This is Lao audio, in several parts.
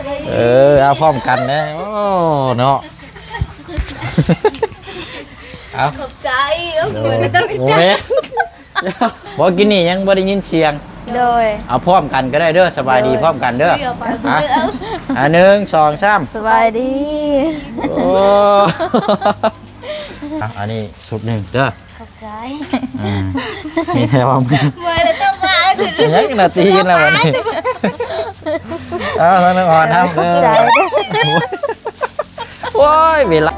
ເອີ ເອົາພ້ອມກັນແດ່. ໂອ້ ເນາະ ເອົາ ຂອບໃຈ. ໂອ້ ໂອ້ຍ ບໍ່ ກິນນີ້ຍັງບໍ່ໄດ້ຍິນສຽງ. ໂດຍ ເອົາພ້ອມກັນກໍໄດ້ເດີ. ສະບາຍດີ ໂດຍ ພ້ອມກັນເດີ. ອ່ະ ອ່ະ ໜຶ່ງ ສອງ ສາມ ສະບາຍດີ. ໂອ້ ອ່ະ ອັນນີ້ຊຸດໜຶ່ງເດີ. ຂອບໃຈ. ອືມ ມີແທ້ວ່າ ເມື່ອຍແລ້ວ ຕ້ອງມາ ຍັງນາທີແລ້ວບັດນີ້. ເອົາ ນ້ອງອ່ອນເຮົາເດີ. ຂອບໃຈ. ໂອ້ຍ ເວລາ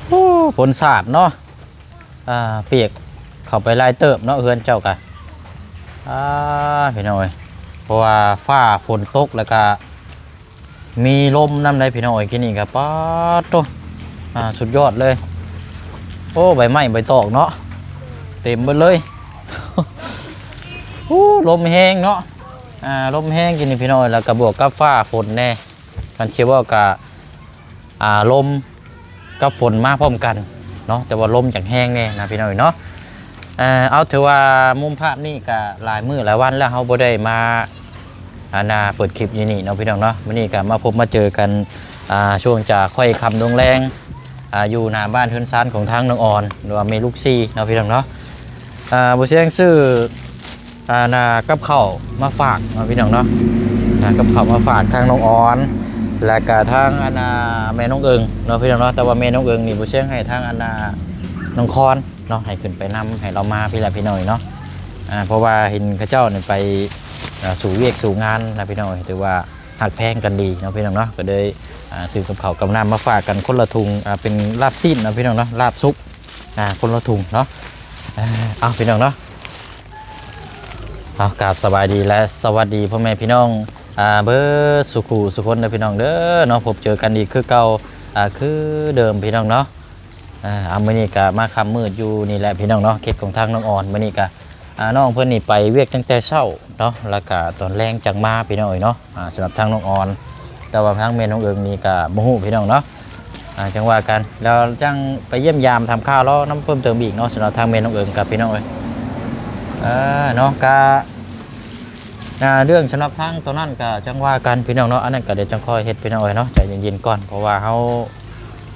ໂອ້ ຝົນສາດເນາະ. ອ່າ ປຽກເຂົ້າໄປຫຼາຍເຕີບເນາະ ເຮືອນເຈົ້າກະ. ອ່າ ພີ່ນ້ອງເອີຍ ເພາະວ່າຟ້າຝົນຕົກ ແລ້ວກະ ມີລົມນຳໄດ໋ພີ່ນ້ອງເອີຍ. ກີ້ນີ້ກໍປາດໂທ້ ອ່າ ສຸດຍອດເລີຍ. ໂອ້ ໃບໄມ້ໃບຕອກເນາະ ເຕັມເບິດເລີຍ. ໂອ້ ລົມແຮງເນາະ ອ່າ ລົມແຮງກີ້ນີ້ພີ່ນ້ອງເອີຍ. ແລ້ວກໍບວກກັບຟ້າຝົນແດ່ ຄັນຊິເວົ້າກໍ ອ່າ ລົມ ກັບຝົນມາພ້ອມກັນເນາະ ແຕ່ວ່າລົມຈັ່ງແຮງແດ່ນະພີ່ນ້ອງເນາະ. ເອີ ເອົາ ຖືວ່າມຸມພາບນີ້ກະຫຼາຍມື້ຫຼາຍວັນແລ້ວ ເຮົາບໍ່ໄດ້ມາ ອັນນ່າ ເປີດຄລິບຢູ່ນີ້ເນາະພີ່ນ້ອງເນາະ. ມື້ນີ້ກະມາພົບມາເຈີກັນ ອ່າ ຊ່ວງຈາຄ່ອຍຄ່ຳລົງແລງ ອ່າ ຢູ່ໜ້າບ້ານເຮືອນຊານຂອງທາງນ້ອງອອນ ຫຼືວ່າແມ່ລູກສີ່ເນາະພີ່ນ້ອງເນາະ. ອ່າ ບໍ່ສຽງຊື້ ອ່າ ນາ ກັບເຂົ້າມາຝາກເນາະພີ່ນ້ອງເນາະ. ນາ ກັບເຂົ້າມາຝາກທາງນ້ອງອອນ ແລ້ວກະທາງ ອັນນ່າ ແມ່ນ້ອງເອີງເນາະພີ່ນ້ອງເນາະ. ແຕ່ວ່າແມ່ນ້ອງເອີງນີ້ບໍ່ເຊື່ອໃຫ້ທາງ ອັນນ່າ ນ້ອງຄອນເນາະ ໃຫ້ຂຶ້ນໄປນຳ ໃຫ້ລາວມາພີ້ແຫຼະພີ່ນ້ອງເນາະ. ອ່າ ເພາະວ່າເຫັນເຂົາເຈົ້ານີ້ໄປ ອ່າ ສູ່ວຽກສູ່ງານນະພີ່ນ້ອງ ຖືວ່າຮັກແພງກັນດີເນາະພີ່ນ້ອງເນາະ. ກໍເລີຍ ອ່າ ຊື້ກັບເຂົ້າກັບນ້ຳມາຝາກກັນຄົນລະຖົງ ອ່າ ເປັນລາບຊີ້ນເນາະພີ່ນ້ອງເນາະ ລາບສຸກ ອ່າ ຄົນລະຖົງເນາະ. ເອີ ເອົາ ພີ່ນ້ອງເນາະ ເອົາ ກາບສະບາຍດີ ແລະ ສະຫວັດດີພໍ່ແມ່ພີ່ນ້ອງ ອ່າ ເບິດສູ່ຄູ່ສູ່ຄົນເດີພີ່ນ້ອງເດີເນາະ. ພົບເຈີກັນອີກຄືເກົ່າ ອ່າ ຄືເດີມພີ່ນ້ອງເນາະ. ອ່າ ເອົາ ມື້ນີ້ກະມາຄ່ຳມືດຢູ່ນີ້ແຫຼະພີ່ນ້ອງເນາະ ເຂດຂອງທາງນ້ອງອອນ. ມື້ນີ້ກະ ອ່າ ນ້ອງເພິ່ນນີ້ໄປວຽກຕັ້ງແຕ່ເຊົ້າເນາະ ແລ້ວກະຕອນແລງຈັ່ງມາພີ່ນ້ອງເອີຍເນາະ. ອ່າ ສຳລັບທາງນ້ອງອອນ ແຕ່ວ່າທາງແມ່ນ້ອງເອີງນີ້ກະບໍ່ຮູ້ພີ່ນ້ອງເນາະ. ອ່າ ຈັ່ງວ່າກັນ ແລ້ວຈັ່ງໄປຢ້ຽມຢາມຖາມຂ່າວລາວນຳເພີ່ມເຕີມອີກເນາະ. ສຳລັບທາງແມ່ນ້ອງເອີງກະພີ່ນ້ອງເອີຍ ເອີ ເນາະ ກະ ອ່າ ເລື່ອງສຳລັບທາງໂຕນັ້ນກະຈັ່ງວ່າກັນພີ່ນ້ອງເນາະ. ອັນນັ້ນກະດຽວຈັ່ງຄ່ອຍເຮັດພີ່ນ້ອງເອີຍເນາະ ໃຈເຢັນໆກ່ອນ. ເພາະວ່າເຮົາ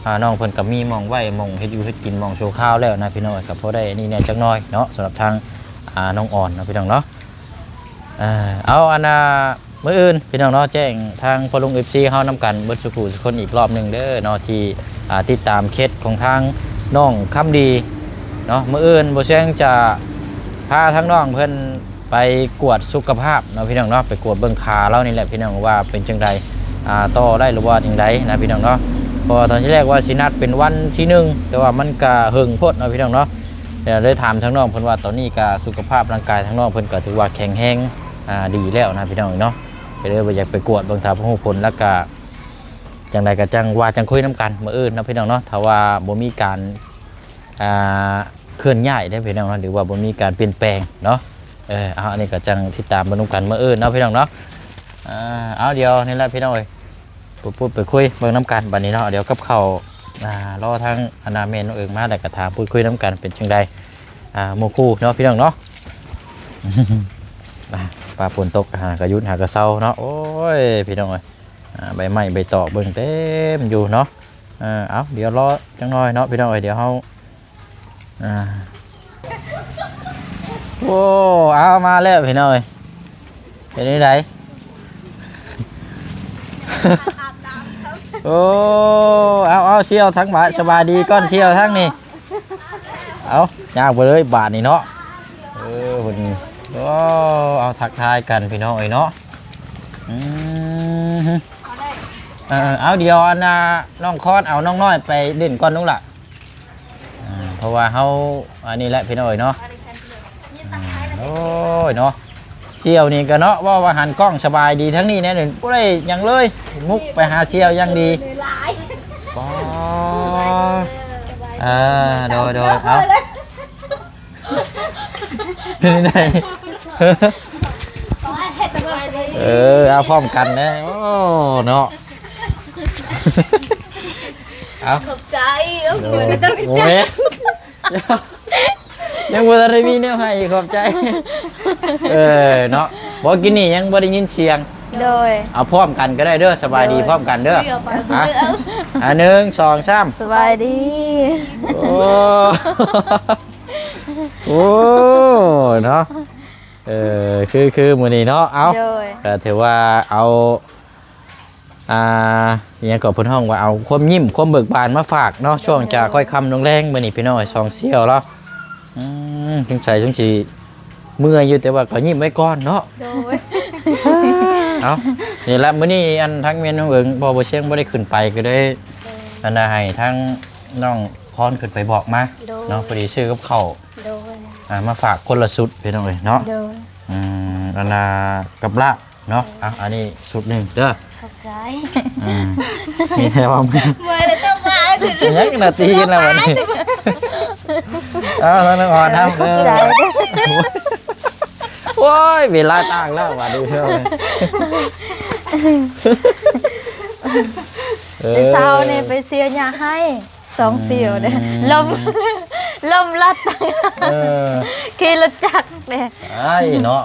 ອ່າ ນ້ອງເພິ່ນກະມີໝ່ອງໄວ້ ໝ່ອງເຮັດຢູ່ເຮັດກິນ ໝ່ອງຊົ່ວຄາວແລ້ວນະພີ່ນ້ອງເອີຍ. ກະພໍໄດ້ອັນນີ້ແດ່ຈັກໜ້ອຍເນາະ ສຳລັບທາງ ອ່າ ນ້ອງອອນເນາະພີ່ນ້ອງເນາະ. ເອີ ເອົາ ອັນນ່າ ມື້ອື່ນພີ່ນ້ອງເນາະ ແຈ້ງທາງພໍ່ລຸງ ເອັຟຊີ ເຮົານຳກັນເບິດສູ່ຄູ່ສູ່ຄົນອີກລອບໜຶ່ງເດີເນາະ ທີ່ ອ່າ ຕິດຕາມເຂດຂອງທາງນ້ອງຄຳດີເນາະ. ມື້ອື່ນບໍ່ສຽງຈະພາທາງນ້ອງເພິ່ນໄປກວດສຸຂະພາບເນາະພີ່ນ້ອງເນາະ ໄປກວດເບິ່ງຂາລາວນີ້ແຫຼະພີ່ນ້ອງ ວ່າເປັນຈັ່ງໃດ ອ່າ ຕໍ່ໄດ້ຫຼືວ່າຈັ່ງໃດນະພີ່ນ້ອງເນາະ. ເພາະວ່າຕອນທີແລກວ່າຊິນັດເປັນວັນທີໜຶ່ງ ແຕ່ວ່າມັນກະເຫິງໂພດເນາະພີ່ນ້ອງເນາະ. ແລ້ວໄດ້ຖາມທາງນ້ອງເພິ່ນວ່າ ຕອນນີ້ກະສຸຂະພາບຮ່າງກາຍທາງນ້ອງເພິ່ນກະຖືວ່າແຂງແຮງ ອ່າ ດີແລ້ວນະພີ່ນ້ອງເນາະ. ກໍເລີຍວ່າຢາກໄປກວດເບິ່ງ ຖ້າຮູ້ຜົນແລ້ວກະ ຈັ່ງໃດກໍຈັ່ງວ່າຈັ່ງຄຸຍນຳກັນມື້ອື່ນເນາະພີ່ນ້ອງເນາະ. ຖ້າວ່າບໍ່ມີການ ອ່າ ເຄື່ອນຍ້າຍເດ້ພີ່ນ້ອງເນາະ ຫຼືວ່າບໍ່ມີການປ່ຽນແປງເນາະ. ເອີ ເອົາ ອັນນີ້ກໍຈັ່ງຕິດຕາມເບິ່ງນຳກັນມື້ອື່ນເນາະພີ່ນ້ອງເນາະ. ອ່າ ເອົາ ດຽວນີ້ແຫຼະພີ່ນ້ອງເອີຍ ໄປພູດໄປຄຸຍເບິ່ງນຳກັນບັດນີ້ເນາະ. ດຽວກັບເຂົ້າ ອ່າ ລໍທາງ ອັນນ່າ ແມ່ນ້ອງເອີງມາ ແລ້ວກໍຖາມພູດຄຸຍນຳກັນເປັນຈັ່ງໃດ ອ່າ ໝູ່ຄູ່ເນາະພີ່ນ້ອງເນາະ. ອ່າ ຟ້າຝົນຕົກ ຫາກະຢຸດຫາກະເຊົາເນາະ. ໂອ້ຍ ພີ່ນ້ອງເອີຍ ອ່າ ໃບໄມ້ໃບຕອກເບິ່ງເຕັມຢູ່ເນາະ. ເອີ ເອົາ ດຽວລໍຈັກໜ້ອຍເນາະພີ່ນ້ອງເອີຍ ດຽວເຮົາ ອ່າ ໂອ້ ເອົາ ມາແລ້ວພີ່ນ້ອງເອີຍ ເປັນຈັ່ງໃດ? ໂອ້ ເອົາ ເອົາ ສ່ຽວທາງບາດ ສະບາຍດີກ່ອນ ສ່ຽວທາງນີ້. ເອົາ ຍ່າງໄປເລີຍບາດນີ້ເນາະ. ເອີ ເພິ່ນ ໂອ້ ເອົາ ທັກທາຍກັນພີ່ນ້ອງເອີຍເນາະ. ອືມ ເອີ ເອົາ ດຽວ ອັນນ່າ ນ້ອງຄອນເອົານ້ອງນ້ອຍໄປຫຼິ້ນກ່ອນລູກຫຼ້າ. ອ່າ ເພາະວ່າເຮົາ ອັນນີ້ແຫຼະພີ່ນ້ອງເອີຍເນາະ. ອ່າ ໂອ້ຍເນາະ ສ່ຽວນີ້ກໍເນາະ ເວົ້າວ່າຫັນກ້ອງສະບາຍດີທາງນີ້ແດ່ ບໍ່ໄດ້ຫຍັງເລີຍ ມຸກໄປຫາສ່ຽວຢ່າງດີ. ປ້າ ສະບາຍ ອ່າ ໂດຍ ໂດຍ ເອົາ ເປັນໄງ? ເອີ ເອົາ ພ້ອມກັນແດ່. ໂອ້ ເນາະ ເອົາ ຂອບໃຈ. ໂອ້ຍ ບໍ່ຕ້ອງ ໂອ້ຍ ຍັງບໍ່ທັນໄດ້ມີແນວໃຫ້ ຂອບໃຈ. ເອີ ເນາະ ບໍ່ ກິນນີ້ຍັງບໍ່ໄດ້ຍິນສຽງ. ໂດຍ ເອົາພ້ອມກັນກໍໄດ້ເດີ. ສະບາຍດີ ໂດຍ ພ້ອມກັນເດີ. ອ່ະ ອ່ະ ໜຶ່ງ ສອງ ສາມ ສະບາຍດີ. ໂອ້ ໂອ້ ເນາະ ເອີ ຄື ຄືມື້ນີ້ເນາະ ເອົາ ໂດຍ ກໍຖືວ່າເອົາ ອ່າ ອີຫຍັງກໍເພິ່ນຮ້ອງວ່າ ເອົາຄວາມຍິ້ມຄວາມເບີກບານມາຝາກເນາະ ໂດຍ ຊ່ວງຈາກຄ່ອຍຄ່ຳລົງແລງ. ມື້ນີ້ພີ່ນ້ອງສອງສ່ຽວລາວ ອືມ ສົງໄສສົງຊິເມື່ອຍຢູ່ ແຕ່ວ່າກໍຍິ້ມໄວ້ກ່ອນເນາະ. ໂດຍ ເອົາ ນີ້ລະ ມື້ນີ້ອັນທາງແມ່ນ້ອງເອີງ ພໍ່ບໍ່ຊຽງບໍ່ໄດ້ຂຶ້ນໄປ ກໍເລີຍ ໂດຍ ອັນນ່າ ໃຫ້ທາງນ້ອງຄອນຂຶ້ນໄປບອກມາ ໂດຍ ເນາະ ພໍດີຊື້ກັບເຂົ້າ ໂດຍ ອ່າ ມາຝາກຄົນລະຊຸດ ພີ່ນ້ອງເອີຍເນາະ. ໂດຍ ອືມ ອັນນ່າ ກັບລາບ ເນາະ. ເອົາ ອັນນີ້ຊຸດໜຶ່ງເດີ. ຂອບໃຈ. ອືມ ມີແທ້ບໍ່? ເມື່ອຍແລ້ວ ຕ້ອງມາເຖິງ ຍັງນາທີກັນແລ້ວບັດນີ້. ເອົາ ນ້ອງອ່ອນນຳເດີ. ຂອບໃຈ. ໂອ້ຍ ເວລາຕ່າງແລ້ວບັດນີ້ເດີ. ເອີ ແຕ່ເຊົ້ານີ້ໄປເຊຍຫຍ້າໃຫ້ ສອງສ່ຽວເດ້. ອືມ ລົມ ລົມພັດ ເອີ ຂີ່ລົດຈັກເດ້. ອ້າຍເນາະ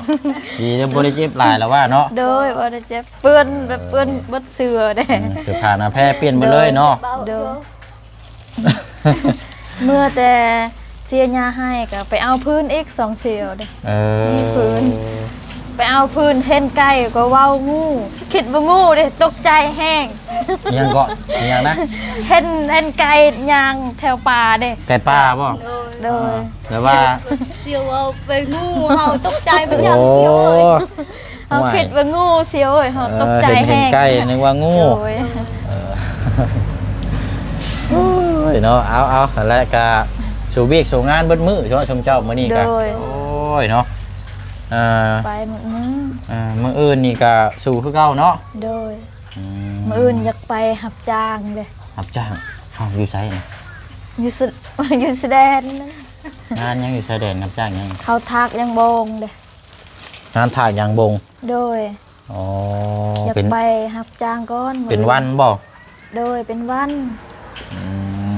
ດີແລ້ວບໍ່ໄດ້ເຈັບຫຼາຍແລ້ວວ່າເນາະ. ໂດຍ ບໍ່ໄດ້ເຈັບ ເປື້ອນແບບເປື້ອນເບິດເສື້ອເດ້. ອືມ ເສື້ອຜ້າໜ້າແພປ່ຽນໝົດເລີຍເນາະ. ໂດຍ ໂດຍ ເມື່ອແຕ່ເຊຍຫຍ້າໃຫ້ກໍໄປເອົາພື້ນອີກສອງສ່ຽວເດ້. ເອີ ມີພື້ນ ໄປເອົາພື້ນ ເຫັນໄກ່ກໍເວົ້າງູ ຄິດວ່າງູເດ້ ຕົກໃຈແຮງ. ອີຫຍັງເກາະ? ອີຫຍັງນະ? ເຫັນ ເຫັນໄກ່ຍ່າງແຖວປ່າເດ້. ໄກ່ປ່າບໍ່? ໂດຍ ໂດຍ ແບບວ່າ ສ່ຽວວ່າເປັນງູ ເຮົາຕົກໃຈ ເປັນຫຍັງ ໂອ້ ສ່ຽວເອີຍ. ເຮົາຄິດວ່າງູ ສ່ຽວເອີຍ ເຮົາຕົກໃຈແຮງ. ເອີ ເຫັນໄກ່ນຶກວ່າງູ. ໂດຍ ເອີ ໂອ້ຍເນາະ ເອົາໆ ຫັ້ນແຫຼະ ກະສູ້ວຽກສູ້ງານເບິດມື້ເນາະ ຊຸມເຈົ້າມື້ນີ້ກະ. ໂດຍ ໂອ້ຍເນາະ ເອີ ໄປໝົດມື້. ເອີ ມື້ອື່ນນີ້ກະສູ້ຄືເກົ່າເນາະ. ໂດຍ ອືມ ມື້ອື່ນຢາກໄປຮັບຈ້າງເດ້. ຮັບຈ້າງ? ເອົ້າ ຢູ່ໃສນະ? ຢູ່ ຢູ່ຊາຍແດນ. ງານຫຍັງຢູ່ຊາຍແດນ? ຮັບຈ້າງຫຍັງ? ເຂົາຖາກຢາງບົງເດ້. ງານຖາກຢາງບົງ. ໂດຍ ອໍ ຢາກໄປຮັບຈ້າງກ່ອນ. ເປັນວັນບໍ່? ໂດຍ ເປັນວັນ. ອື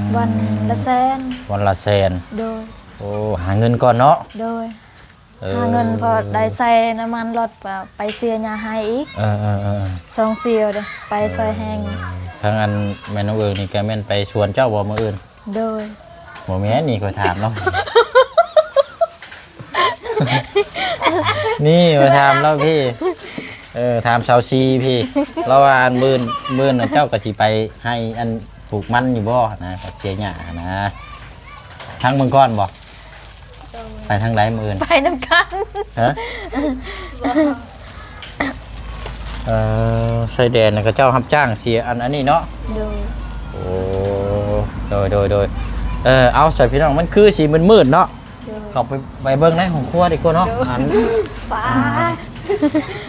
ມ ວັນລະແສນ. ວັນລະແສນ. ໂດຍ ໂອ້ ຫາເງິນກ່ອນເນາະ. ໂດຍ ເອີ ຫາເງິນພໍໄດ້ໃສ່ນ້ຳມັນລົດ ໄປເຊຍຫຍ້າໃຫ້ອີກ. ເອີໆໆ ສອງສ່ຽວເດ້ ໄປຊ່ອຍແຮງ. ເອີ ທາງອັນແມ່ນ້ອງເອີງນີ້ກະແມ່ນໄປສວນເຈົ້າບໍ່ມື້ອື່ນ? ໂດຍ ບໍ່ແມ່ນ ນີ້ຂ້ອຍຖາມລາວ ນີ້ຂ້ອຍຖາມລາວພີ້ ເອີ ຖາມສາວຊີພີ້ ລາວວ່າ ອັນ ມື້ ມື້ນະ ເຈົ້າກໍຊິໄປໃຫ້ອັນປູກມັນຢູ່ບໍ່ນະ ເຊຍຫຍ້ານະ ທາງເມືອງກ່ອນບໍ່? ໂດຍ ໄປທາງໃດມື້ອື່ນ? ໄປນຳກັນ. ຮະ? ເອີ ຊາຍແດນນະ ເຂົາເຈົ້າຮັບຈ້າງເຊຍອັນ ອັນນີ້ເນາະ. ໂດຍ ໂອ້ ໂດຍ ໂດຍ ໂດຍ ເອີ ເອົາ ໃສ່ພີ່ນ້ອງ ມັນຄືຊິມືດໆເນາະ. ໂດຍ ເຂົ້າໄປ ໄປເບິ່ງໃນຫ້ອງຄົວດີກວ່າເນາະ. ໂດຍ ອັນ ປາ ອ່າ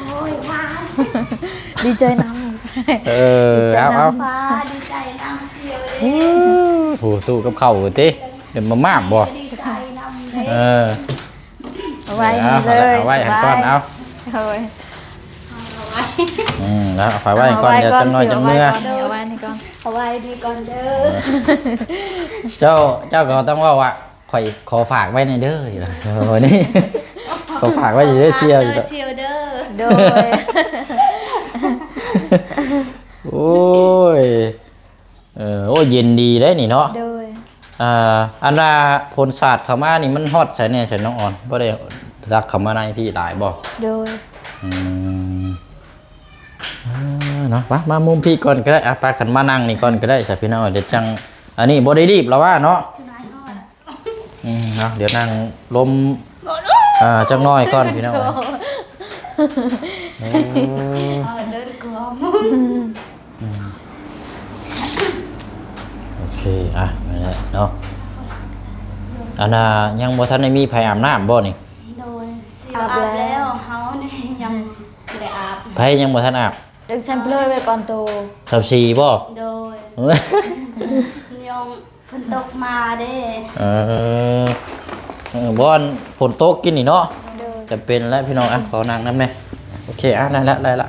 ໂອ້ຍ ຫວານ ດີໃຈນຳ. ເອີ ເອົາ ເອົາ ປາ ດີໃຈນຳສ່ຽວເດ້. ໂອ້ ຕູ້ກັບເຂົ້າຕິ ເປັນມາມ່າບໍ່? ດີໃຈນຳເດ້. ເອີ ເອົາໄວ້ນີ້ເລີຍ ເອົາໄວ້ຫັ້ນກ່ອນ. ເອົາ ໂດຍ ອືມ ເອົາຝາກໄວ້ກ່ອນ ເອົາໄວ້ກ່ອນ ດຽວຈັກໜ້ອຍຈັ່ງເມືອ. ເອົາໄວ້ນີ້ກ່ອນ ເອົາໄວ້ນີ້ກ່ອນເດີ. ເຈົ້າ ເຈົ້າກໍຕ້ອງເວົ້າວ່າ ຂ້ອຍຂໍຝາກໄວ້ແດ່ເດີ. ໂອ້ ນີ້ ຂໍຝາກໄວ້ຢູ່ເດີ ສ່ຽວຢູ່ດອກ ສ່ຽວເດີ. ໂດຍ ໂອ້ຍ ເອີ ໂອ້ ເຢັນດີເດ້ນີ້ເນາະ. ໂດຍ ອ່າ ອັນວ່າຝົນສາດເຂົ້າມານີ້ ມັນຮອດໃສແດ່ ໃສນ້ອງອອນ? ບໍ່ໄດ້ລັກເຂົ້າມາໃນພີ້ຫຼາຍບໍ່? ໂດຍ ອືມ ເອີ ເນາະ ມາ ມາມຸມພີ້ກ່ອນກໍໄດ້. ອ່ະ ໄປ ຄັນມານັ່ງນີ້ກ່ອນກໍໄດ້ຊະ ພີ່ນ້ອງ. ດຽວຈັ່ງ ອັນນີ້ບໍ່ໄດ້ລີບລະວ່າເນາະ. ອືມ ເນາະ ດຽວນັ່ງລົມ ອ່າ ຈັກໜ້ອຍກ່ອນ ພີ່ນ້ອງເອີຍ. ເອີ ເດີນກວມ ອືມ ໂອເຄ ອ່ະ ນັ້ນແຫຼະເນາະ. ອັນນ່າ ຍັງບໍ່ທັນໄດ້ມີໃຜອາບນ້ຳບໍ່ນີ້? ໂດຍ ຊິອາບແລ້ວ ເຮົານີ້ຍັງບໍ່ໄດ້ອາບ. ໃຜຍັງບໍ່ທັນອາບ? ດຶງແຊມເພີໄວ້ກ່ອນໂຕ. ຊາວສີ່ບໍ່? ໂດຍ ຍັງ ຝົນຕົກມາເດ້. ເອີ ເອີ ບ່ອນຝົນຕົກກິນນີ້ເນາະ. ໂດຍ. ຈະເປັນແລ້ວພີ່ນ້ອງ. ອ່ະ ຂໍນັ່ງນຳແດ່. ໂອເຄ ອ່ະ ໄດ້ລະ ໄດ້ລະ.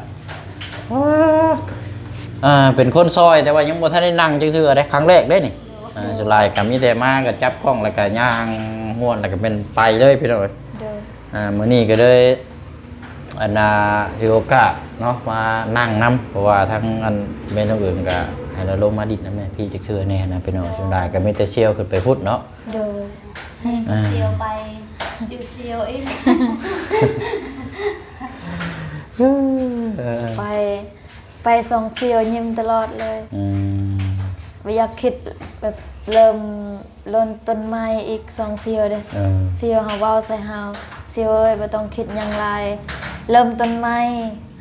ອ່າ ເປັນຄົນຊ່ອຍ ແຕ່ວ່າຍັງບໍ່ທັນໄດ້ນັ່ງຈັກເທື່ອເດ້ ຄັ້ງແລກເດ້ນີ້. ໂດຍ. ອ່າ ສ່ວນຫຼາຍກໍມີແຕ່ມາກໍຈັບກ້ອງ ແລ້ວກໍຍ່າງມ້ວນ ແລ້ວກໍແມ່ນໄປເລີຍພີ່ນ້ອງເອີຍ. ໂດຍ. ອ່າ ມື້ນີ້ກໍເລີຍ ອັນນ່າ ຖືໂອກາດເນາະ ມານັ່ງນຳ ເພາະວ່າທາງອັນແມ່ນ້ອງເອີງກໍໃຫ້ລາວລົງມາດິດນຳແດ່ ພີ້ຈັກເທື່ອແດ່ນະພີ່ນ້ອງ. ສ່ວນຫຼາຍກໍມີແຕ່ສ່ຽວຂຶ້ນໄປພຸ້ນເນາະ. ໂດຍ. ອ່າ ສ່ຽວໄປ ຢູ່ສ່ຽວອີກ. ເອີ ໄປ ໄປສອງສ່ຽວຍິ້ມຕະຫຼອດເລີຍ. ອືມ ບໍ່ຢາກຄິດແບບເລີ່ມ ລົງຕົ້ນໄມ້ອີກສອງສ່ຽວເດ້. ເອີ ສ່ຽວເຮົາເວົ້າໃສ່ເຮົາ ສ່ຽວເອີຍ ບໍ່ຕ້ອງຄິດຫຍັງຫຼາຍ ເລີ່ມຕົ້ນໄມ້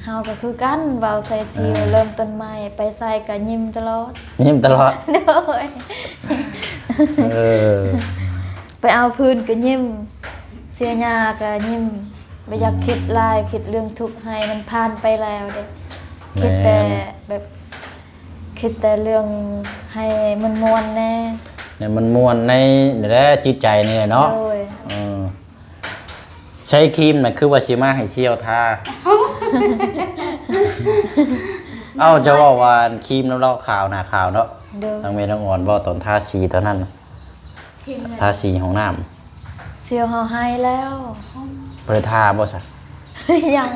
ເຮົາກໍຄືກັນ ເວົ້າໃສ່ສ່ຽວ. ເອີ ເລີ່ມຕົ້ນໄມ້ ໄປໃສກໍຍິ້ມຕະຫຼອດ. ຍິ້ມຕະຫຼອດ. ໂດຍ. ເອີ ໄປເອົາພື້ນກໍຍິ້ມ ເສຍຫຍ້າກໍຍິ້ມ ບໍ່ຢາກ ອືມ ຄິດຫຼາຍ ຄິດເລື່ອງທຸກໃຫ້ມັນຜ່ານໄປແລ້ວເດ້. ແມ່ນ. ຄິດແຕ່ແບບ ຄິດແຕ່ເລື່ອງໃຫ້ມັນມ່ວນແດ່ ໃຫ້ມັນມ່ວນໃນ ໃນແຫຼະຈິດໃຈນີ້ແຫຼະເນາະ. ໂດຍ. ເອີ ໃຊ້ຄຣີມນະ ຄືວ່າຊິມາໃຫ້ສ່ຽວທາ. ເອົ້າ ເຈົ້າເວົ້າວ່າຄຣີມນຳລາວຂາວ ໜ້າຂາວເນາະ. ໂດຍ. ທາງແມ່ນ້ອງອອນເວົ້າຕອນທາສີຕອນນັ້ນ ຄຣີມ ທາສີຫ້ອງນ້ຳ. ສ່ຽວເຮົາໃຫ້ແລ້ວ. ບໍ່ໄດ້ທາບໍ່ຊະ? ຍັງ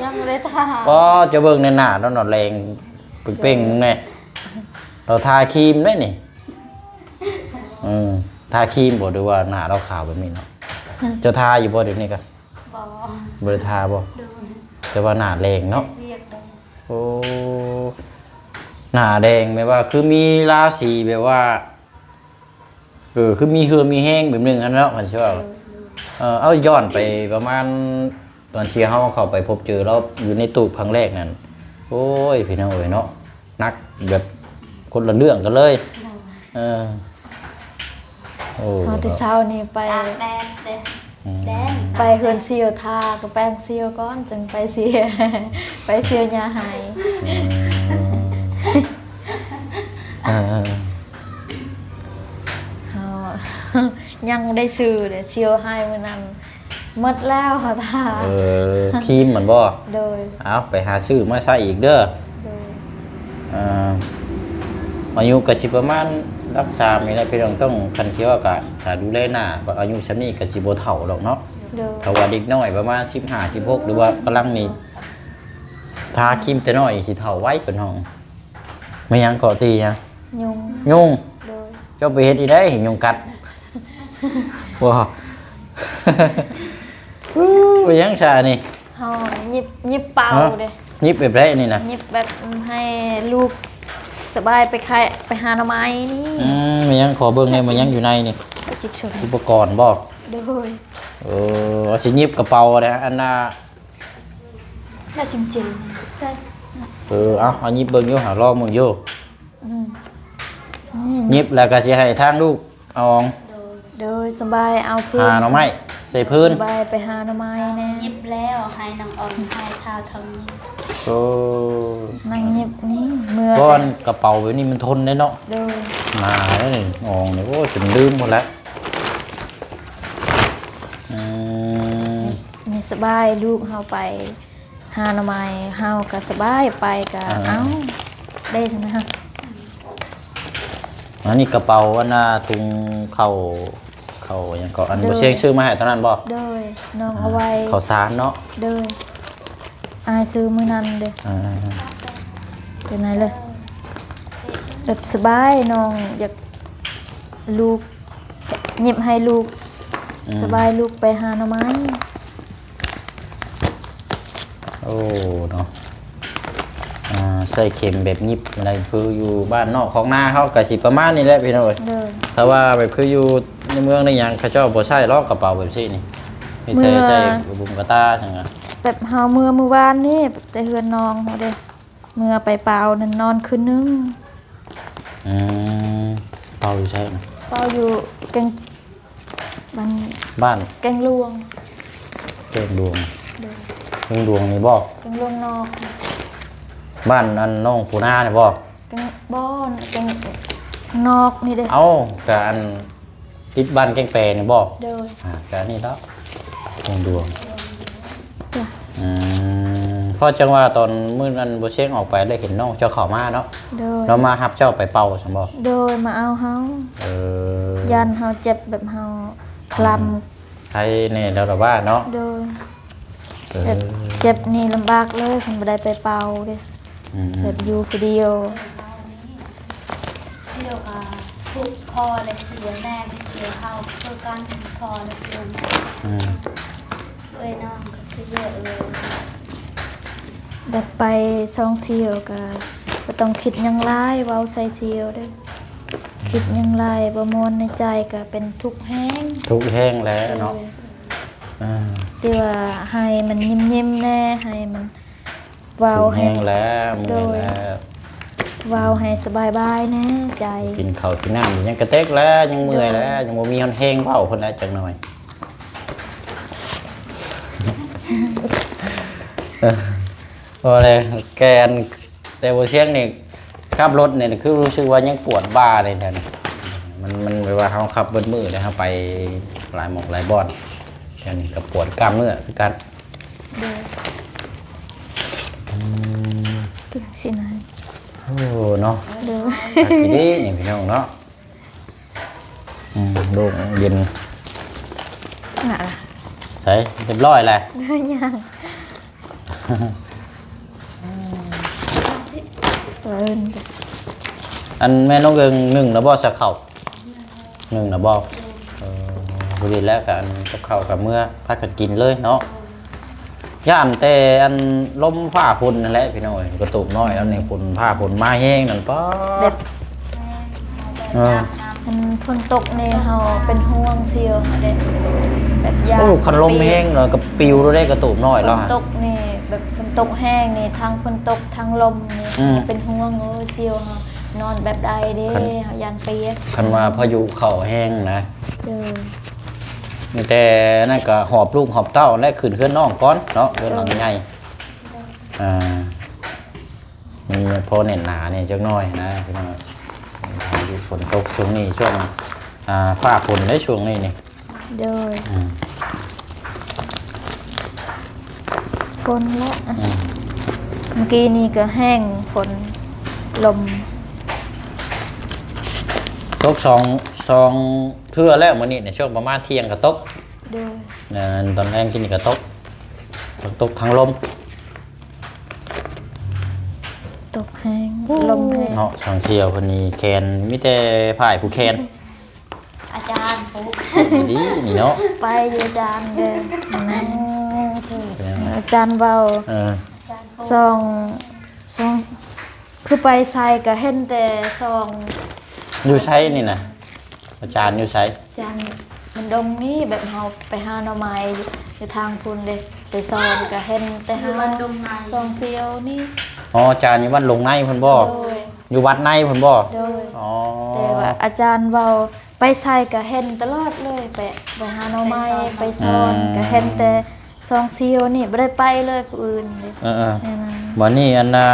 ຍັງບໍ່ໄດ້ທາ. ບໍ່ ຈະເບິ່ງໃນໜ້າລາວເນາະ ແລງເປັ່ງໆ ແນ່ ລາວທາຄຣີມໄດ໋ນີ້. ເອີ ທາຄຣີມບໍ່ ຫຼືວ່າໜ້າລາວຂາວແບບນີ້ເນາະ? ເຈົ້າທາຢູ່ບໍ່ດຽວນີ້ກະ? ບໍ່ ບໍ່ໄດ້ທາບໍ່? ໂດຍ. ແຕ່ວ່າໜ້າແດງເນາະ. ເຮັດວຽກແດງ. ໂອ້ ໜ້າແດງ ແບບວ່າຄືມີລາສີແບບວ່າ ເອີ ຄືມີເຫື່ອມີແຮງແບບໜຶ່ງຫັ້ນເນາະ ຄັນຊິເວົ້າ. ໂດຍ ໂດຍ. ເອີ ເອົາ ຍ້ອນໄປປະມານຕອນທີ່ເຮົາເຂົ້າໄປພົບເຈີລາວຢູ່ໃນຕູບຄັ້ງແລກນັ້ນ ໂອ້ຍ ພີ່ນ້ອງເອີຍເນາະ ໜັກແບບຄົນລະເລື່ອງກັນເລີຍ. ໂດຍ. ເອີ ໂອ້ ເຮົາແຕ່ເຊົ້ານີ້ໄປ ຕາກແດດເດ້. ອືມ ແດດ ໄປເຮືອນສ່ຽວ ທາກະແປງສ່ຽວກ່ອນ ຈຶ່ງໄປສ່ຽວ ໄປສ່ຽວຫຍ້າໃຫ້. ອືມ ເອີ ເຮົາຍັງໄດ້ຊື້ເດ້ ສ່ຽວໃຫ້ມື້ນັ້ນ ໝົດແລ້ວ ເຮົາທາ. ເອີ ຄຣີມມັນບໍ່? ໂດຍ. ເອົາ ໄປຫາຊື້ມາໃຊ້ອີກເດີ. ໂດຍ. ອ່າ ອາຍຸກໍຊິປະມານຫຼັກສາມນີ້ແຫຼະພີ່ນ້ອງ. ຕ້ອງ ຄັນຊິວ່າກະ ຖ້າດູແລໜ້າ ອາຍຸສ່ຳນີ້ກໍຊິບໍ່ເຖົ້າດອກເນາະ. ໂດຍ. ຖ້າວ່າເດັກນ້ອຍປະມານສິບຫ້າ ສິບຫົກ ຫຼືວ່າກຳລັງນີ້ ທາຄຣີມແຕ່ນ້ອຍນີ້ຊິເຖົ້າໄວເພິ່ນເຮົາ. ແມ່ນຫຍັງເກາະຕີຫຍັງ? ຍຸງ. ຍຸງ? ໂດຍ. ເຈົ້າໄປເຮັດອີ່ໃດໃຫ້ຍຸງກັດ? ບໍ່ ເປັນຫຍັງຊະນີ້? ເຮົາຫຍິບ ຫຍິບເປົ່າເດ້. ຫຍິບແບບໃດນີ້ນະ? ຫຍິບແບບໃຫ້ລູກສະບາຍໄປຂາຍ ໄປຫາໜໍ່ໄມ້ນີ້. ອືມ ແມ່ນຫຍັງ? ຂໍເບິ່ງແດ່ ແມ່ນຫຍັງຢູ່ໃນນີ້? ອຸປະກອນບໍ່? ໂດຍ. ເອີ ຊິຫຍິບກະເປົາເດ້ ອັນນ່າ ແລ້ວຈິງໆ ເອີ ເອົາ ເອົາຫຍິບເບິ່ງຢູ່ ຫາລອງເບິ່ງຢູ່. ອືມ ຫຍິບແລ້ວກໍຊິໃຫ້ທາງລູກອອງ ໂດຍ ສະບາຍເອົາພື້ນ ຫາໜໍ່ໄມ້ໃສ່ພື້ນ ສະບາຍໄປຫາໜໍ່ໄມ້ແດ່. ຫຍິບແລ້ວໃຫ້ນ້ອງອອງ ໃຫ້ທ້າວທອງຫຍິບ. ໂອ້ ນັ່ງຫຍິບນີ້ເມື່ອຍ ກ້ອນກະເປົາແບບນີ້ມັນທົນເດ້ເນາະ. ໂດຍ. ໜາເດ້ອອງນີ້ ໂອ້ ຈົນລືມໝົດແລ້ວ. ອືມ ນີ້ສະບາຍ ລູກເຮົາໄປ ຫາໜໍ່ໄມ້ ເຮົາກະສະບາຍ ໄປກະ ອ່າ ເອົາ ໄດ້ນະ. ອັນນີ້ກະເປົາ ອັນນ່າ ຖົງເຂົ້າ ເຂົ້າຫຍັງເກາະ ອັນ ໂດຍ ບໍ່ຊຽງຊື້ມາໃຫ້ຕອນນັ້ນບໍ່? ໂດຍ ນ້ອງເອົາໄວ້ ອ່າ ເຂົ້າສານເນາະ. ໂດຍ ອ້າຍຊື້ມື້ນັ້ນເດ້. ອ່າ ເປັນໄງເລີຍ ແບບສະບາຍ ນ້ອງຢາກ ລູກ ຫຍິບໃຫ້ລູກ ອືມ ສະບາຍ ລູກໄປຫາໜໍ່ໄມ້. ໂອ້ ເນາະ ອ່າ ໃຊ້ເຂັມແບບຫຍິບ ແນວໃດ ຄືຢູ່ບ້ານນອກຂອງນາເຮົາກະຊິປະມານນີ້ແຫຼະພີ່ນ້ອງເອີຍ. ໂດຍ. ຖ້າວ່າແບບຄືຢູ່ໃນເມືອງໃນຫຍັງ ເຂົາເຈົ້າບໍ່ໃຊ້ຫຼອກກະເປົາແບບຊີ້ນີ້ ມີແຕ່ໃຊ້ ເມື່ອ ໃສ່ບຸມກະຕ່າຫຍັງອະ ແບບເຮົາເມື່ອມື້ວານນີ້ ແຕ່ເຮືອນນ້ອງເຮົາເດ້ ເມື່ອໄປເປົ່ານັ້ນ ນອນຄືນໜຶ່ງ. ອືມ ເປົ່າຢູ່ໃສນະ? ເປົ່າຢູ່ແກງ ບ້ານ ບ້ານແກງຫຼວງ. ແກງຫຼວງ? ໂດຍ. ແກງຫຼວງນີ້ບໍ່? ແກງຫຼວງນອກ. ບ້ານອັນນ້ອງປູນານີ້ບໍ່? ແກງ ບໍ່ ແກງ ນອກນີ້ເດ້. ເອົ້າ ກະອັນ ຕິດບ້ານແກ້ງແປນີ້ບໍ່? ໂດຍ. ອ່າ ກະອັນນີ້ແຫຼະ ແກ້ງດວງ. ອືມ ເພາະຈັ່ງວ່າຕອນມື້ນັ້ນບໍ່ຊຽງອອກໄປ ໄດ້ເຫັນນ້ອງເຈົ້າເຂົ້າມາເນາະ. ໂດຍ. ລາວມາຮັບເຈົ້າໄປເປົ່າຊັ້ນບໍ່? ໂດຍ ມາເອົາເຮົາ. ເອີ ຢ້ານເຮົາເຈັບ ແບບເຮົາຄລຳ. ໄຄແນ່ແລ້ວລະວ່າເນາະ. ໂດຍ. ເອີ ແບບເຈັບນີ້ລຳບາກເລີຍ ຄັນບໍ່ໄດ້ໄປເປົ່າເດ້. ອືມ ແບບຢູ່ຜູ້ດຽວ. ສ່ຽວກະທຸກພໍ່ແລະສ່ຽວແມ່ ສ່ຽວເຮົາຄືກັນ ພໍ່ແລະສ່ຽວແມ່. ອືມ ເອື້ອຍນ້ອງກໍຊິເຍອະເລີຍ. ແບບໄປຊ່ອງສ່ຽວກະບໍ່ຕ້ອງຄິດຫຍັງຫຼາຍ ເວົ້າໃສ່ສ່ຽວເດີ້. ຄິດຫຍັງຫຼາຍບໍ່ມ່ວນໃນໃຈກະເປັນທຸກແຮງ. ທຸກແຮງແຫຼະເນາະ. ໂດຍ. ອ່າ ແຕ່ວ່າໃຫ້ມັນຍິ້ມໆແດ່ ໃຫ້ມັນເວົ້າ ທຸກແຮງແລ້ວ ເມື່ອຍແລ້ວ. ໂດຍ. ເວົ້າໃຫ້ສະບາຍໆແດ່ໃຈ. ກິນເຂົ້າກິນນ້ຳ ຍັງກະເຕັກແລ້ວ ຍັງເມື່ອຍແລ້ວ. ໂດຍ. ຍັງບໍ່ມີຮອດແຮງເວົ້າພຸ້ນແຫຼະຈັກໜ່ອຍ. ບໍ່ແລ້ວ ແກນ ແຕ່ບໍ່ຊຽງນີ້ຂັບລົດນີ້ຄືຮູ້ສຶກວ່າຍັງປວດບ່າເດ້ແຖວນີ້. ມັນ ມັນແບບວ່າເຮົາຂັບເບິດມື້ເດ້ ເຮົາໄປຫຼາຍໝ່ອງຫຼາຍບ່ອນ ແຖວນີ້ກໍປວດກ້າມເນື້ອຄືກັນ. ໂດຍ. ອືມ ເປັນຈັ່ງຊີ້ນະ. ໂອ້ ເນາະ. ໂດຍ. ຄັກອີ່ຫຼີນີ້ພີ່ນ້ອງເນາະ. ອືມ ໂລ່ງເຢັນ. ນະ ໃສ ຮຽບຮ້ອຍແລ້ວ. ຍັງ. ອັນແມ່ນ້ອງເອີງ ໜຶ້ງແລ້ວບໍ່ຊະເຂົ້າ? ໜຶ້ງແລ້ວບໍ່? ເອີ ພໍດີແລ້ວ ກະອັນກັບເຂົ້າກັບເມືອ ພາກັນກິນເລີຍເນາະ. ຢ້ານແຕ່ອັນລົມຟ້າຝົນນັ້ນແຫຼະພີ່ນ້ອງເອີຍ ກະຕູບນ້ອຍລາວນີ້ ຝົນຟ້າຝົນມາແຮງນັ້ນ ປາດ ແບບ ເອີ ຄັນຝົນຕົກນີ້ເຮົາເປັນຫ່ວງສ່ຽວເຮົາເດ້ ແບບຢ້ານ. ໂອ້ ຄັນລົມແຮງແລ້ວກະປິວໂລດເດ້ ກະຕູບນ້ອຍລາວ. ຝົນຕົກນີ້ ແບບຝົນຕົກແຮງນີ້ ທັງຝົນຕົກທັງລົມນີ້ ອືມ ເປັນຫ່ວງ. ໂອ້ ສ່ຽວເຮົານອນແບບໃດເດ້ ເຮົາຢ້ານປຽກ. ຄັນວ່າພາຍຸເຂົ້າແຮງນະ. ໂດຍ. ມີແຕ່ນັ້ນກະຫອບລູກຫອບເຕົ້າ ແລະ ຂຶ້ນເຮືອນນ້ອງກ່ອນເນາະ ເຮືອນຫຼັງໃຫຍ່. ໂດຍ. ອ່າ ມີພໍແໜ້ນໜາແດ່ຈັກໜ້ອຍນະພີ່ນ້ອງ. ຝົນຕົກຊ່ວງນີ້ ຊ່ວງ ອ່າ ຟ້າຝົນເດ້ຊ່ວງນີ້ນີ້. ໂດຍ. ອືມ ຝົນແຫຼະ. ອືມ ເມື່ອກີ້ນີ້ກໍແຮງ ຝົນ ລົມ ຕົກສອງ ສອງເທື່ອແລ້ວມື້ນີ້ ໃນຊ່ວງປະມານທ່ຽງກໍຕົກ. ໂດຍ. ຕອນແລງກິນນີ້ກໍຕົກ ທັງຕົກທັງລົມ. ຕົກແຮງ ລົມແຮງເນາະ. ຊ່າງສ່ຽວເພິ່ນນີ້ແຂນ ມີແຕ່ພາຍຜູ້ແຂນ ອາຈານປູກ ດີນີ້ເນາະ. ໄປຢູ່ອາຈານເດີ ອາຈານເວົ້າ. ເອີ ຊ່ອງ ຊ່ອງ ຄືໄປໃສກະເຫັນແຕ່ຊ່ອງ. ຢູ່ໃສນີ້ນະ? ອາຈານຢູ່ໃສ? ອາຈານມັນດົງນີ້ ແບບເຮົາໄປຫາໜໍ່ໄມ້ຢູ່ທາງພຸ້ນເດ້ ໄປສອນກະເຫັນແຕ່ເຮົາ ຢູ່ບ້ານດົງໃນ ຊ່ອງສ່ຽວນີ້. ອໍ ອາຈານຢູ່ບ້ານດົງໃນພຸ້ນບໍ່? ໂດຍ. ຢູ່ວັດໃນພຸ້ນບໍ່? ໂດຍ. ອໍ ແຕ່ວ່າອາຈານເວົ້າ ໄປໃສກະເຫັນຕະຫຼອດເລີຍ ໄປ ໄປຫາໜໍ່ໄມ້ ໄປສອນ ອືມ ກະເຫັນແຕ່ຊ່ອງສ່ຽວນີ້ ບໍ່ໄດ້ໄປເລີຍຜູ້ອື່ນເດ້. ເອີໆ ແມ່ນນະ. ບັດນີ້ອັນນ່າ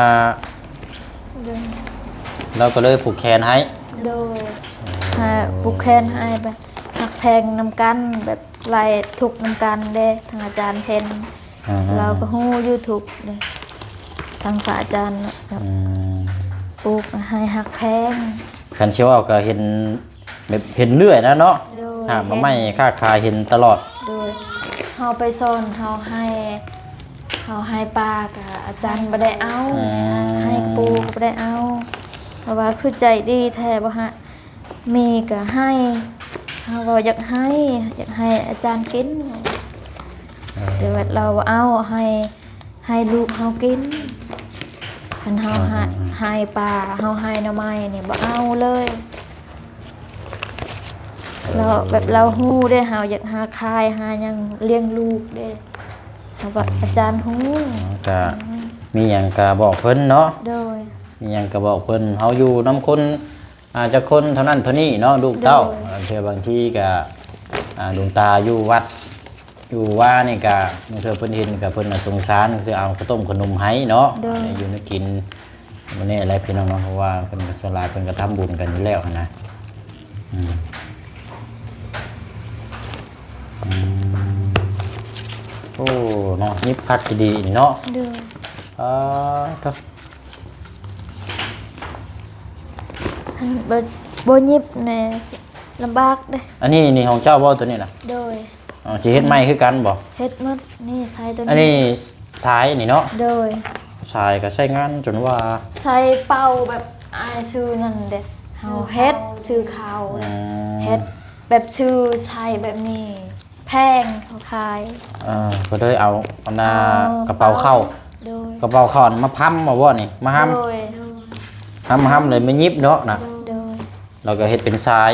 ໂດຍ ລາວກໍເລີຍຜູກແຂນໃຫ້. ໂດຍ. ອໍ ຫາຜູກແຂນໃຫ້ ໄປຮັກແພງນຳກັນ ແບບໄລ່ທຸກນຳກັນເດ້ ທາງອາຈານເພັນ. ອືມ ລາວກໍຮູ້ຢູ່ທຸກເດ້ ທາງພະອາຈານເນາະ ອືມ ປູກໃຫ້ຮັກແພງ. ຄັນຊິເວົ້າກໍເຫັນ ແບບເຫັນເລື້ອຍນະເນາະ. ໂດຍ. ຫາກໜໍ່ໄມ້ຄ້າຂາຍເຫັນຕະຫຼອດ. ໂດຍ. ເຮົາໄປສອນ ເຮົາໃຫ້ ເຮົາໃຫ້ປາກະອາຈານບໍ່ໄດ້ເອົາ. ອືມ. ໃຫ້ປູກະບໍ່ໄດ້ເອົາ ເພາະວ່າຄືໃຈດີແທ້ບໍ່ຮະ ມີກະໃຫ້ ເຮົາເວົ້າຢາກໃຫ້ ຢາກໃຫ້ອາຈານກິນ. ເອີ. ແຕ່ວ່າລາວບໍ່ເອົາ ໃຫ້ ໃຫ້ລູກເຮົາກິນ. ຄັນເຮົາ ອ່າໆໆ ໃຫ້ປາ ເຮົາໃຫ້ໜໍ່ໄມ້ນີ້ບໍ່ເອົາເລີຍ. ເອີ ລາວແບບລາວຮູ້ເດ້ ເຮົາຢາກຫາຂາຍຫາຫຍັງລ້ຽງລູກເດ້ ເຮົາວ່າ ອືມ ອາຈານຮູ້. ເອີ ກະ ອືມ ມີຫຍັງກະບອກເພິ່ນເນາະ. ໂດຍ. ມີຫຍັງກະບອກເພິ່ນ ເຮົາຢູ່ນຳຄົນ ອ່າ ຈັກຄົນເທົ່ານັ້ນເທົ່ານີ້ເນາະ ລູກເຕົ້າ. ໂດຍ. ບາງເທື່ອບາງທີກະ ອ່າ ຫຼວງຕາຢູ່ວັດ ຢູ່ວານີ້ກະ ບາງເທື່ອເພິ່ນເຫັນກະເພິ່ນກະສົງສານ ຄືເອົາເຂົ້າຕົ້ມເຂົ້າໜົມໃຫ້ເນາະ. ໂດຍ. ຢູ່ແນວກິນ ບໍ່ແນ່ແຫຼະພີ່ນ້ອງເນາະ ເພາະວ່າເພິ່ນກໍສ່ວນຫຼາຍເພິ່ນກໍທຳບຸນກັນຢູ່ແລ້ວຫັ້ນນະ. ອືມ ອືມ ໂອ້ ເນາະ ຫຍິບຄັກດີໆນີ້ເນາະ. ໂດຍ. ອາ ໂທ້ ອັນບໍ່ ບໍ່ຫຍິບແນ່ ລຳບາກເດ້. ອັນນີ້ນີ້ຂອງເຈົ້າບໍ່ ໂຕນີ້ນະ? ໂດຍ. ອໍ ຊິເຮັດໃໝ່ຄືກັນບໍ່? ເຮັດໝົດ. ນີ້ໃສ່ໂຕນີ້ ອັນນີ້ຊາຍນີ້ເນາະ? ໂດຍ. ຊາຍກໍໃຊ້ງານຈົນວ່າ ໃສ່ເປົ່າແບບອ້າຍຊື້ນັ້ນເດ້ ເຮົາເຮັດ ຊື້ເຂົ້າ ອືມ ເຮັດແບບຊື້ໃສ່ແບບນີ້ ແພງເຂົາຂາຍ. ເອີ ກໍເລີຍເອົາອັນນ່າ ເອົາ ກະເປົາເຂົ້າ. ໂດຍ. ກະເປົາເຂົ້ານີ້ມາພຳເອົາບໍ່ນີ້ ມາຫຳ? ໂດຍ. ຫຳ ຫຳເລີຍມາຫຍິບເນາະນະ. ໂດຍ. ແລ້ວກໍເຮັດເປັນຊາຍ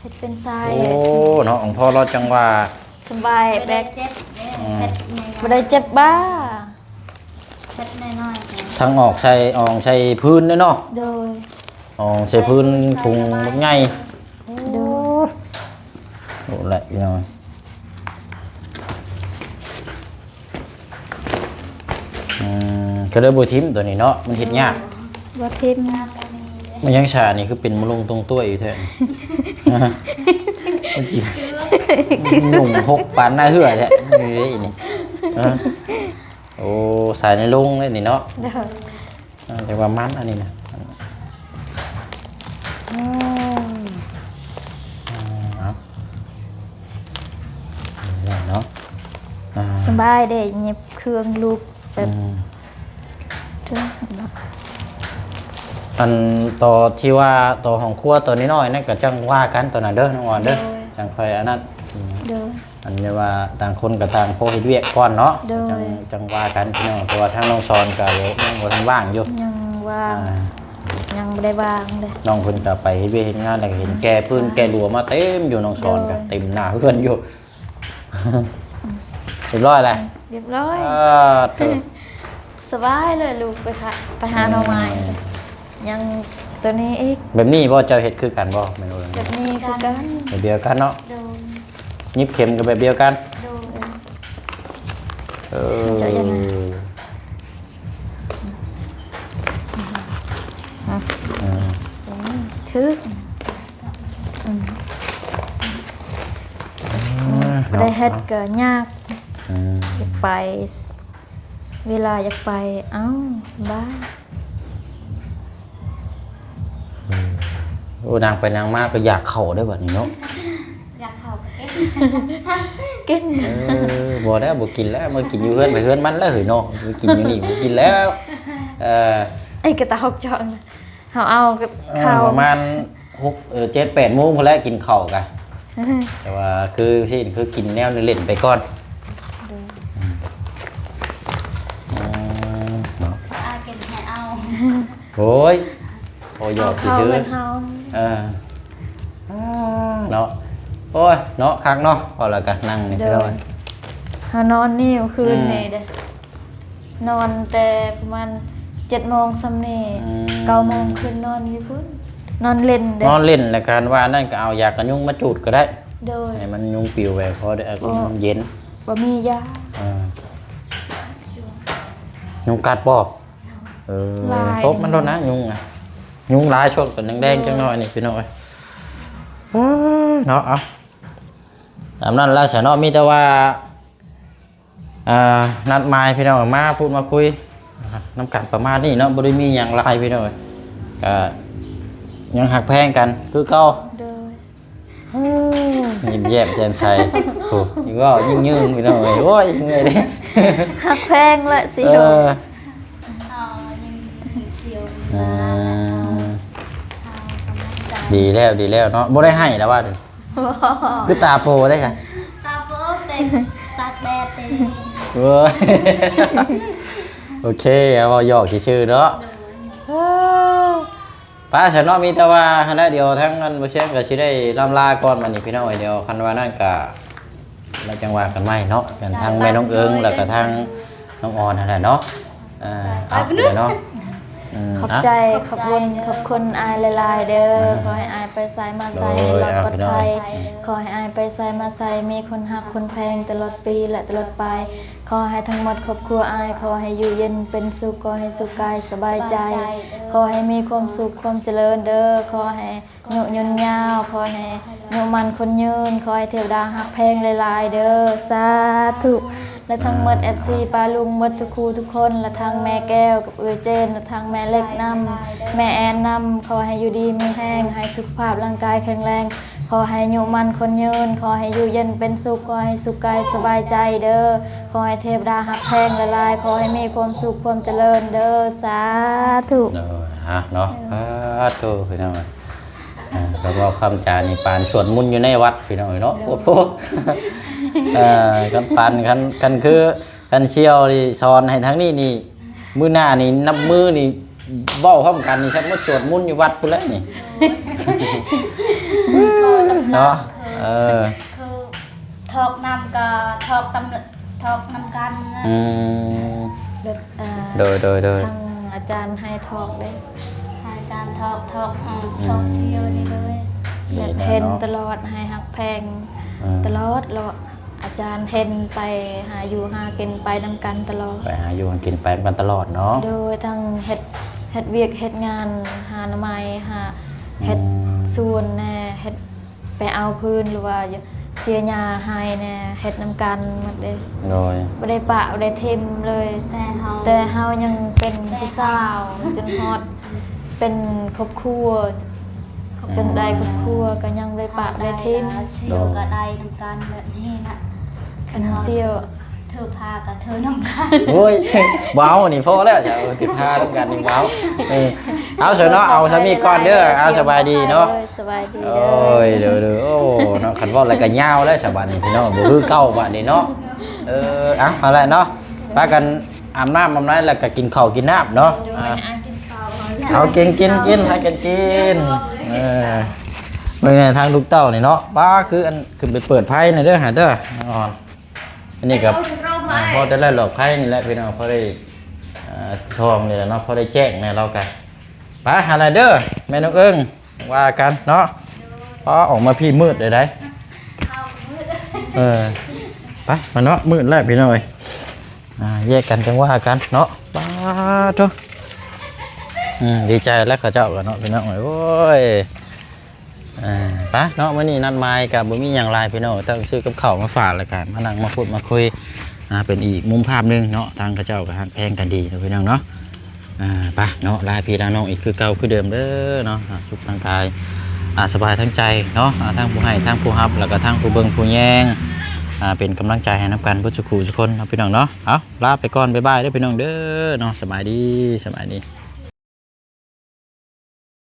ເຮັດເປັນຊາຍ. ໂອ້ ເນາະ ອອງພໍ່ລາວຈັ່ງວ່າສະບາຍແບກ ບໍ່ໄດ້ເຈັບເດ້ ອືມ ເຮັດໃຫຍ່ໆ ບໍ່ໄດ້ເຈັບບ້າ ເຮັດນ້ອຍໆ ທັງອອກໃສ່ ອອງໃສ່ພື້ນເດ້ເນາະ. ໂດຍ. ອອງໃສ່ພື້ນ ໃສ່ ພຸງບັກໃຫຍ່. ໂດຍ. ໂອ້ ແຫຼະພີ່ນ້ອງ. ອືມ ກໍເລີຍບໍ່ຖິ້ມໂຕນີ້ເນາະ ມັນເຮັດຍາກ. ບໍ່ຖິ້ມ. ມັນຫຍັງຊານີ້ຄືເປັນມະລົງຕົງຕົວຍຢູ່ແທ້? ຫຸ່ມຫົກປານໜ້າເຫື່ອແທ້ ນີ້ເດ້ນີ້. ໂອ້ ສາຍໃນລົງເດ້ນີ້ເນາະ. ໂດຍ. ອ່າ ແຕ່ວ່າມັນອັນນີ້ນະ ອືມ ເອົາ ນີ້ແຫຼະເນາະ. ອ່າ ສະບາຍເດ້ ຫຍິບເຄື່ອງລູກແບບ ອືມ ເຖິງ ອັນຕໍ່ທີ່ວ່າຕໍ່ຫ້ອງຄົວຕົວນ້ອຍໆນັ້ນ ກໍຈັ່ງວ່າກັນຕົວນັ້ນເດີ ນ້ອງອອນເດີ. ໂດຍ. ຈັ່ງຄ່ອຍອັນນັ້ນ. ອືມ ໂດຍ. ອັນນີ້ວ່າຕ່າງຄົນກໍຕ່າງພາກັນເຮັດວຽກກ່ອນເນາະ. ໂດຍ. ຈັ່ງ ຈັ່ງວ່າກັນພີ່ນ້ອງ ເພາະວ່າທາງນ້ອງສອນກໍຍັງບໍ່ທັນວ່າງຢູ່ ຍັງວ່າງ ອ່າ ຍັງບໍ່ໄດ້ວ່າງເດ້. ນ້ອງເພິ່ນກໍໄປເຮັດວຽກເຮັດງານ ແລ້ວກໍເຫັນແກ່ພື້ນແກ່ລົວມາເຕັມຢູ່ ນ້ອງສອນກໍ ໂດຍ ເຕັມໜ້າເຮືອນຢູ່. ຮຽບຮ້ອຍແລ້ວ? ຮຽບຮ້ອຍ. ອ່າ ໂທ້ ສະບາຍເລີຍ ລູກໄປຫາ ໄປຫາໜໍ່ໄມ້. ອືມ ຍັງຕົວນີ້ອີກ. ແບບນີ້ບໍ່ ເຈົ້າເຮັດຄືກັນບໍ່? ແມ່ນບໍ່? ແບບນີ້ຄືກັນ. ແບບດຽວກັນເນາະ. ໂດຍ. ຫຍິບເຂັມກໍແບບດຽວກັນ. ໂດຍ. ເອີ ເຈົ້າຢ່ານະ ອືມ ຖືກ. ອືມ ອືມ ບໍ່ໄດ້ເຮັດກໍຍາກ. ອືມ ຢາກໄປ ເວລາຢາກໄປ ເອົ້າ ສະບາຍ. ອືມ ໂອ້ ນັ່ງໄປນັ່ງມາກໍຢາກເຂົ້າເດ້ບັດນີ້ເນາະ. ຢາກເຂົ້າກໍເກັ່ນ ເກັ່ນ. ເອີ ບໍ່ແລ້ວ ບໍ່ກິນແລ້ວ ມາກິນຢູ່ເຮືອນໃຜເຮືອນມັນແລ້ວເຮີ້ຍເນາະ. ມາກິນຢູ່ນີ້ບໍ່ກິນແລ້ວ. ເອີ ໄອ້ກະຕາຫົກຈອກ ເຮົາເອົາກັບ ເອີ ເຂົ້າ ປະມານຫົກ ເອີ ເຈັດ ແປດໂມງພຸ້ນແຫຼະກິນເຂົ້າກະ. ແຕ່ວ່າຄືຊີ້ ຄືກິນແນວນີ້ເຫຼັ້ນໄປກ່ອນ. ໂດຍ. ອືມ ເນາະ ອາເກັບໃຫ້ເອົາ. ໂອ້ຍ ພໍຢອກຊື່ໆ. ເອົາເຂົ້າເຮືອນເຮົາ. ເອີ ອາ ເນາະ ໂອ້ຍ ເນາະ ຄັກເນາະ. ພໍແລ້ວກະນັ່ງນີ້. ໂດຍ. ເຮົານອນນີ້ມື້ຄືນນີ້ເດ້. ອືມ ນອນແຕ່ປະມານເຈັດໂມງສ່ຳນີ້. ອືມ ເກົ້າໂມງຂຶ້ນນອນຢູ່ພຸ້ນ ນອນເຫຼັ້ນເດ້. ນອນເຫຼັ້ນ ແລ້ວຄັນວ່ານັ້ນກໍເອົາຢາກັນຍຸງມາຈູດກໍໄດ້. ໂດຍ. ໃຫ້ມັນຍຸງປິວໄປ ພໍໄດ້ ເອີ ບໍ່ ມັນເຢັນ. ບໍ່ມີຢາ. ເອີ ຍຸງກັດບໍ່? ເອີ ຫຼາຍ ຕົບມັນໂລດນະ ຍຸງນະ ຍຸງຫຼາຍ. ຊ່ວງຕອນແດງໆ ໂດຍ ຈັກໜ້ອຍນີ້ພີ່ນ້ອງເອີຍ. ໂອ້ຍ ເນາະ ເອົາ ຕາມນັ້ນແຫຼະຊະເນາະ. ມີແຕ່ວ່າ ອ່າ ນັດໝາຍພີ່ນ້ອງມາພູດມາຄຸຍນຳກັນປະມານນີ້ເນາະ ບໍ່ໄດ້ມີຫຍັງຫຼາຍພີ່ນ້ອງເອີຍ. ກະຍັງຮັກແພງກັນຄືເກົ່າ. ໂດຍ. ຍິ້ມແຍ້ມແຈ່ມໃສ. ໂອ້ ຍິ້ງເວົ້າຍິ້ງຍືມພີ່ນ້ອງເອີຍ. ໂອ້ຍ ເມື່ອຍເດ້ ຮັກແພງແຫຼະຊິ. ເອີ ເຮົາຍັງເສຍເວລາ. ອືມ ເຮົາກຳລັງໃຈ. ດີແລ້ວ ດີແລ້ວເນາະ. ບໍ່ໄດ້ໄຫ້ລະວ່າ ບໍ່ ຄືຕາໂປໄດ້ຊະ. ຕາໂປເຕັມຕາກແດດເດ້. ໂອ້ຍ ໂອເຄ ເວົ້າຢອກຊື່ໆເນາະ. ໂດຍ. ໄປຊະເນາະ ມີແຕ່ວ່າຫັ້ນແຫຼະ ດຽວທາງອັນບໍ່ຊຽງກໍຊິໄດ້ລ່ຳລາກ່ອນບັດນີ້ພີ່ນ້ອງເອີຍ. ດຽວຄັນວ່ານັ້ນກໍ ແລ້ວຈັ່ງວ່າກັນໃໝ່ເນາະ ກັນທາງແມ່ນ້ອງເອີງ ແລ້ວກໍທາງນ້ອງອອນຫັ້ນແຫຼະເນາະ. ເອີ ເອົາ ໄປເນາະ. ອືມ ຂອບໃຈ ອ່ະ ຂອບຄຸນ ຂອບຄຸນອ້າຍຫຼາຍໆເດີ. ອ່າ ຂໍໃຫ້ອ້າຍໄປໃສມາໃສ ໂດຍ ໃຫ້ລອດ ອ່ະ ປອດໄພ ພີ່ນ້ອງ ຂໍໃຫ້ອ້າຍໄປໃສມາໃສ ມີຄົນຮັກຄົນແພງຕະຫຼອດປີ ແລະ ຕະຫຼອດໄປ. ຂໍໃຫ້ທັງໝົດຄອບຄົວອ້າຍ ຂໍໃຫ້ຢູ່ເຢັນເປັນສຸກ ຂໍໃຫ້ສຸກກາຍສະບາຍໃຈ ສະບາຍໃຈເດີ. ຂໍໃຫ້ມີຄວາມສຸກຄວາມຈະເລີນເດີ. ຂໍໃຫ້ ອາຍຸຍືນຍາວ ຂໍໃຫ້ອາຍຸໝັ້ນຂວັນຍືນ ຂໍໃຫ້ເທວດາຮັກແພງຫຼາຍໆເດີ ສາທຸ. ແລະ ທັງໝົດ ອ່າ ເອັຟຊີປ້າລຸງໝົດທຸກຄູ່ທຸກຄົນ ແລະ ທັງແມ່ແກ້ວກັບເອື້ອຍເຈນ ແລະ ທັງແມ່ເລັກນຳ ແມ່ແອນນຳ ຂໍໃຫ້ຢູ່ດີມີແຮງ ໃຫ້ສຸຂະພາບຮ່າງກາຍແຂງແຮງ ຂໍໃຫ້ອາຍຸໝັ້ນຂວັນຍືນ ຂໍໃຫ້ຢູ່ເຢັນເປັນສຸກ ຂໍໃຫ້ສຸກກາຍສະບາຍໃຈເດີ ຂໍໃຫ້ເທວດາຮັກແພງຫຼາຍໆ ຂໍໃຫ້ມີຄວາມສຸກຄວາມຈະເລີນເດີ ສາທຸ. ໂດຍ ອ່ະເນາະ ເອີ ສາທຸ ພີ່ນ້ອງ. ອ່າ ການເວົ້າຄຳຈານີ້ປານສວດມົນຢູ່ໃນວັດພີ່ນ້ອງເອີຍເນາະ. ໂດຍ ໂອ້ໂຫ ເອີ ຄັນປານ ຄັນ ຄັນຄື ຄັນສ່ຽວນີ້ສອນໃຫ້ທາງນີ້ນີ້ ມື້ໜ້ານີ້ນັບມື້ນີ້ເວົ້າພ້ອມກັນນີ້ ສັກມາສວດມົນຢູ່ວັດພຸ້ນແຫຼະນີ້ ເວົ້ານຳ ເນາະ. ເອີ ຄື ຖອກນຳກໍຖອກຕຳ ຖອກນຳກັນນະ. ອືມ ແບບ ເອີ ໂດຍ ໂດຍ ໂດຍ ທາງອາຈານໃຫ້ຖອກເດ້ ໃຫ້ອາຈານຖອກ ຖອກ ເອີ ອືມ ສອງສ່ຽວນີ້ເລີຍ ແບບເຫັນຕະຫຼອດ ໃຫ້ຮັກແພງ ອືມ ຕະຫຼອດເລາະ. ອາຈານເຫັນໄປຫາຢູ່ຫາກິນໄປນຳກັນຕະຫຼອດ ໄປຫາຢູ່ຫາກິນໄປນຳກັນຕະຫຼອດເນາະ. ໂດຍ ທັງເຮັດ ເຮັດວຽກເຮັດງານ ຫາໜໍ່ໄມ້ ຫາ ອືມ ເຮັດສວນແດ່ ເຮັດ ໄປເອົາຟືນ ຫຼືວ່າເສຍຫຍ້າໃຫ້ແດ່ ເຮັດນຳກັນໝົດເດ້. ໂດຍ ບໍ່ໄດ້ປະບໍ່ໄດ້ຖິ້ມເລີຍ ແຕ່ເຮົາ ແຕ່ເຮົາຍັງເປັນຜູ້ສາວ ຈົນຮອດເປັນຄອບຄົວ ຈົນໄດ້ຄອບຄົວ ອາ ກໍຍັງບໍ່ໄດ້ປະບໍ່ໄດ້ຖິ້ມ. ໂດຍ ກໍໄດ້ນຳກັນແບບນີ້ນະ ຄັນສ່ຽວ ຖືພາກໍຖືນຳກັນ. ໂອ້ຍ ບໍ່ເອົາ ນີ້ພໍແລ້ວ ຖືພານຳກັນນີ້ບໍ່ເອົາ. ເອີ ເອົາຊະເນາະ ເອົາຊ່ຳນີ້ກ່ອນເດີ. ເອົາ ສະບາຍດີເນາະ ໂດຍ ສະບາຍດີ. ໂອ້ຍ ເດີໆ ໂອ້ ເນາະ ຄັນເວົ້າແລ້ວກໍຍາວແລ້ວ ສະບາດນີ້ພີ່ນ້ອງ ບໍ່ຄືເກົ່າບາດນີ້ເນາະ. ເອີ ເອົາ ເອົາແຫຼະເນາະ ພາກັນອາບນ້ຳອາບໃນ ແລ້ວກໍກິນເຂົ້າກິນນ້ຳເນາະ. ໂດຍ ອ່າ ຫາກິນເຂົ້າ ເອົາ ກິນ ກິນ ກິນ ພາກັນກິນ. ເອີ ເບິ່ງແດ່ທາງລູກເຕົ້ານີ້ເນາະ ປ້າ ຄືອັນ ຂຶ້ນໄປເປີດໄຟແດ່ເດີ ຫາເດີ ອ່ອນ. ອັນນີ້ກໍ ອ່າ ພໍແຕ່ໄດ້ຫຼອກໄຟນີ້ແຫຼະພີ່ນ້ອງ ພໍໄດ້ ອ່າ ຊ່ອງນີ້ແຫຼະເນາະ ພໍໄດ້ແຈ້ງແດ່ລາວກະ. ໄປ ຫາລະເດີ ແມ່ນ້ອງເອິງ ວ່າກັນເນາະ. ອໍ ອອກມາພີ້ມືດເລີຍໃດ໋. ເອີ ໄປ ມາເນາະ ມືດແລ້ວພີ່ນ້ອງເອີຍ. ອ່າ ແຍກກັນຈັ່ງວ່າກັນເນາະ. ປາໂທ້ ອືມ ດີໃຈແລ້ວເຂົາເຈົ້າກໍເນາະ ພີ່ນ້ອງເອີຍ. ໂອ້ຍ ອ່າ ໄປເນາະ ມື້ນີ້ນັດໝາຍກໍບໍ່ມີຫຍັງຫຼາຍພີ່ນ້ອງ ຕ້ອງຊື້ກັບເຂົ້າມາຝາກ ແລ້ວກໍມານັ່ງມາພູດມາຄຸຍ ອ່າ ເປັນອີກມຸມພາບໜຶ່ງເນາະ. ທາງເຂົາເຈົ້າກໍຮັກແພງກັນດີເນາະ ພີ່ນ້ອງເນາະ. ອ່າ ໄປເນາະ ລາພີ່ລານ້ອງອີກຄືເກົ່າຄືເດີມເດີເນາະ. ອ່າ ສຸກທາງກາຍ ອ່າ ສະບາຍທາງໃຈເນາະ. ອ່າ ທັງຜູ້ໃຫ້ ທັງຜູ້ຮັບ ແລ້ວກໍທັງຜູ້ເບິ່ງຜູ້ແຍງ ອ່າ ເປັນກຳລັງໃຈໃຫ້ນຳກັນເບິດສູ່ຄູ່ສູ່ຄົນເນາະ ພີ່ນ້ອງເນາະ. ເອົາ ລາໄປກ່ອນ ບາຍບາຍເດີພີ່ນ້ອງເດີເນາະ. ສະບາຍດີ ສະບາຍດີ.